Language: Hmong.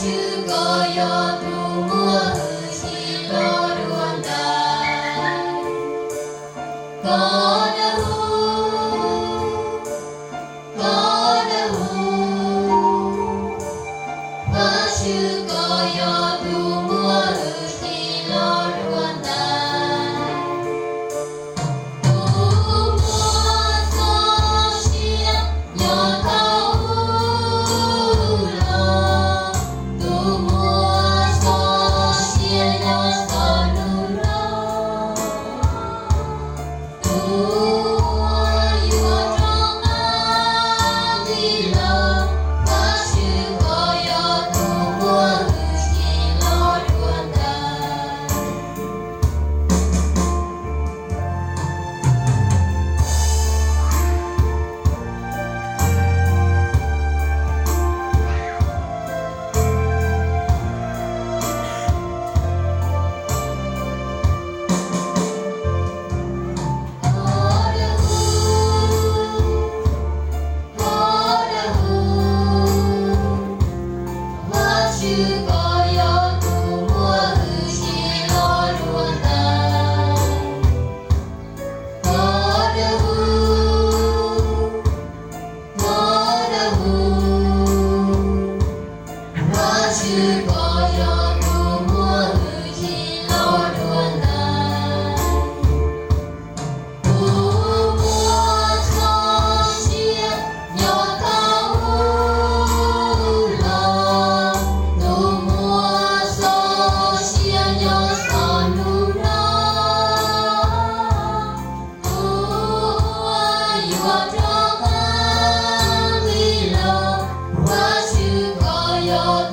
Tswv, koj yog tus muaj hwj chim los dua ntais. Koj dawb huv, koj dawb huv, Vajtswv, koj yog tus muaj hwj chim los dua ntais. Tus muaj txoj sia nyob thoob ub los, tus muaj txoj sia nyob txoj lus no, tus uas yuav rov qab nqis los, Vajtswv, koj yog tus muaj hwj chim los dua ntais. Vajtswv, koj yog tus muaj hwj chim los dua ntais. Koj dawb huv, koj dawb huv, Vajtswv, koj yog tus muaj hwj chim los dua ntais. Tus muaj txoj sia nyob thoob ub los, tus muaj txoj sia nyob txoj lus no, tus uas yuav rov qab nqis los, Vajtswv, koj yog